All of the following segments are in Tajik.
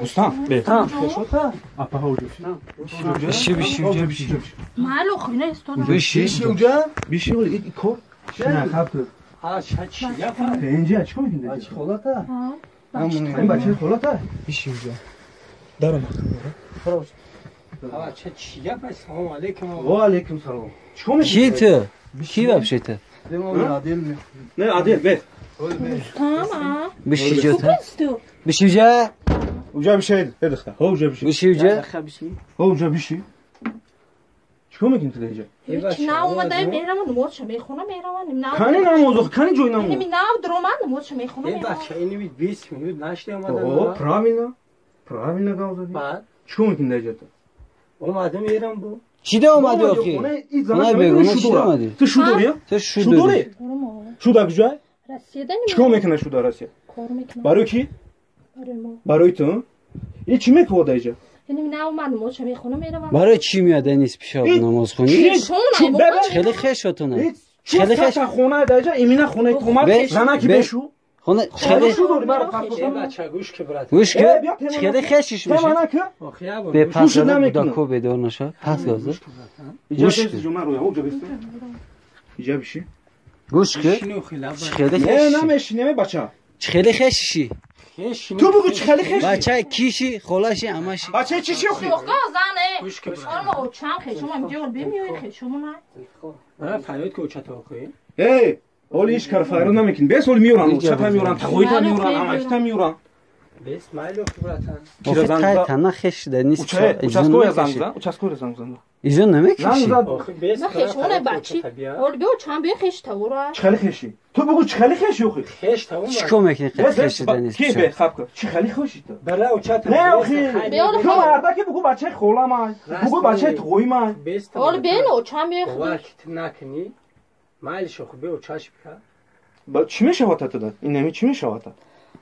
Рустам, бе. Биши, биши, уҷа биши. Мало хина истода. Биши. Биши уҷа? Биши оли ит кор. Не, хаб кун. Ҳа, чӣ гап? Инҷа чӣ кор мекунӣ? Бачи холата? Ин бачаи холата? Биши уҷа. Даром. Ҳа, чӣ гап? Салом алейкум. Ва алейкум салом. Чӣ кор мекунӣ? Ки ту? Ки вообще ту? Не, Адил, бе. Рустам, а? Биши ҷо ту. Купинсту. Биши уҷа. Уҷа биши, эй духтар. Ҳо уҷа биши. Биши уҷа. Ҳо уҷа биши. Чӣ кор мекунӣ ту инҷа? Ҳеч на омадаем, меравам, намозша мехонам, меравам. Кани намоз, кани ҷои намоз? Инами нав дуромад, намозша мехонам, Э, меравам. бача, инами 20 минут нашти О, омадам. правильно. Правильно гап задӣ. Баъд Чӣ кор мекунӣ дар инҷа ту? омадам мерам бу. Чӣ да омадӣ охи? Хона бегона чӣ да омадӣ? Ту шу дорӣ? Ту шу Шу дорӣ. дорӣ? Дорам, о. Шу дар куҷо? Россияда Чӣ кор мекунад шу дар Россия? Кор мекунам. Барои кӣ? Барои мо. Барои ту? И чӣ мекунад дар инҷа? Инами нав омад, намозша мехонам, меравам. Барои чӣ меяд нис пишоб намозхонӣ? Шон Чӣ ай, бебе? Хеле хешотона. Хеле Хеле хеш хона дар инҷа, имина хонаи томат, Беш, занаки беш. бешу. Хона Хеле хеле шу дорӣ, мара Э, паспорт. бача, гӯш ки брат. гӯш Э, ки бия тема хеле хешиш Тема меши. наки? Охи, я Бе бо. пас Гӯш зада намекунад. кӯдако бедор наша. Пас газда. Иҷа Гӯш бес, ҷума рӯя, уҷа бес. Иҷа биши. Гӯш ки Шино хила бача. хеле Не, хешиши. намешинем, бача. Хеле хешиши. Хешини. Ту бугу чӣ хеле хеши? Бачаи киши, холаши, амаши. Бачаи чӣ ши охи? Шоҳга зане. Гӯш ки брат. Шон мо очам хешум ам ҷол бемиёй хешум на. Мара фарёд ки очата охи. Эй, оли иш кар файро намекунӣ. Бес оли миёран, Иҷа очата миёран, тағоита миёран, амакита миёран. Бес майли охи братан. Охи тай тана хеш да нист. Уча, участковый занг зан, участковый занг зан. Изон Занг намекаши. зад. Охи бес. На хешум бачи. Ол биё чам бе хеш тавра. Чӣ хеле хеши? Ту бугу чӣ хеле хеши охи? Хеш тавон. Чӣ кор мекунӣ Бес, хеш бес, да нист? ки бе хаб кун. Чӣ хеле хеши ту? Бара очата. Не охи. Бе, Ту мардаки бугу бачаи холамай, бугу бачаи туғоимай. Бес. Ол бе но чам бе. Бовар ки ту накунӣ. Майлиш охи бе очаш бика. Ба чӣ мешавад ту да? Ин нами чӣ мешавад?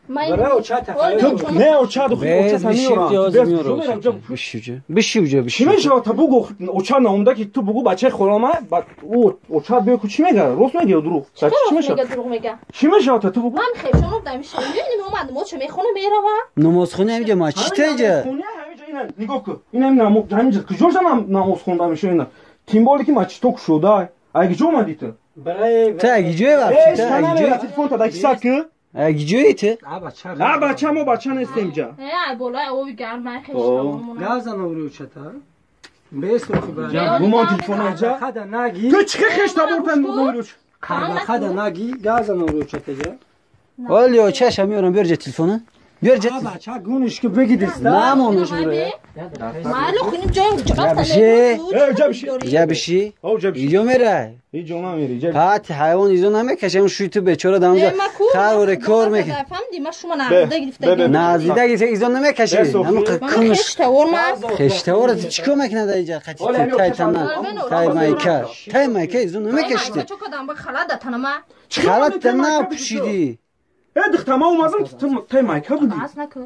Бара очата. Ту не оча духи Без оча биши миёран. ҷоз Бес, миёран. чӣ мерам, ҷо- Биши уҷа. Биши уҷа Чӣ биши. мешавад та бугу оча наомда ки ту бугу бачаи холамай, ба ӯ оча биё ку чӣ мега? Рост мега ё дурӯғ? Чӣ мешавад? Мега дурӯғ мега. Чӣ мешавад та ту бугу? Ман хешум дам шон. Инами омад намозша мехонам, меравам. Намозхона ҳамиҷа мачита иҷа. Ҳамиҷа ина нигоҳ кун. Ин ҳами намоз ҳамиҷа куҷоша намоз хонда мешава ина? Тимболе ки мачито кушода. Ай куҷо омадӣ ту? Бараи. Ту агиҷои Э, вообще ту шана агиҷои. мера телефон та дакиса ку? Агиҷои ту. А бача. А бача мо бача нестем ҷа. Э, ай болай ови гарм ай хеш О. тавра. Газан оври очата. Бес охи брат. Ҷа. Гумон телефон ҷа. Хада наги. Ту чӣ хеш табор тан бугу? Хада наги. Газан оври очата ҷа. Оли очаша миёрам биёр ҷа телефона. Биёр ҷа. А бача гуниш ки беги диста. Намонаш бура. Майло хуним ҷои Я биши. Э, ҷа биши. Ҷа биши. О ҷа биши. Иҷо мерай. Иҷо намери ҷа. Пат ҳайвон изо намекашам шуй ту бечора дамҷа. Хар кор мекунӣ. Фаҳмидӣ ма шума Бе, наздида бе, гирифта. бе. Наздида гирифта изо намекаши. Бе, Софи. Ҳамон Ман кунш. хеш тавор ма. Хештавора ту чӣ кор мекунад инҷа? Қати ту тай тана. Тай майка. Тай майка изо намекаши ту. Чо кадам ба халада танама. Халат та на пӯшидӣ. Э, духта ма омадам ту тай майка будӣ. Аз наку.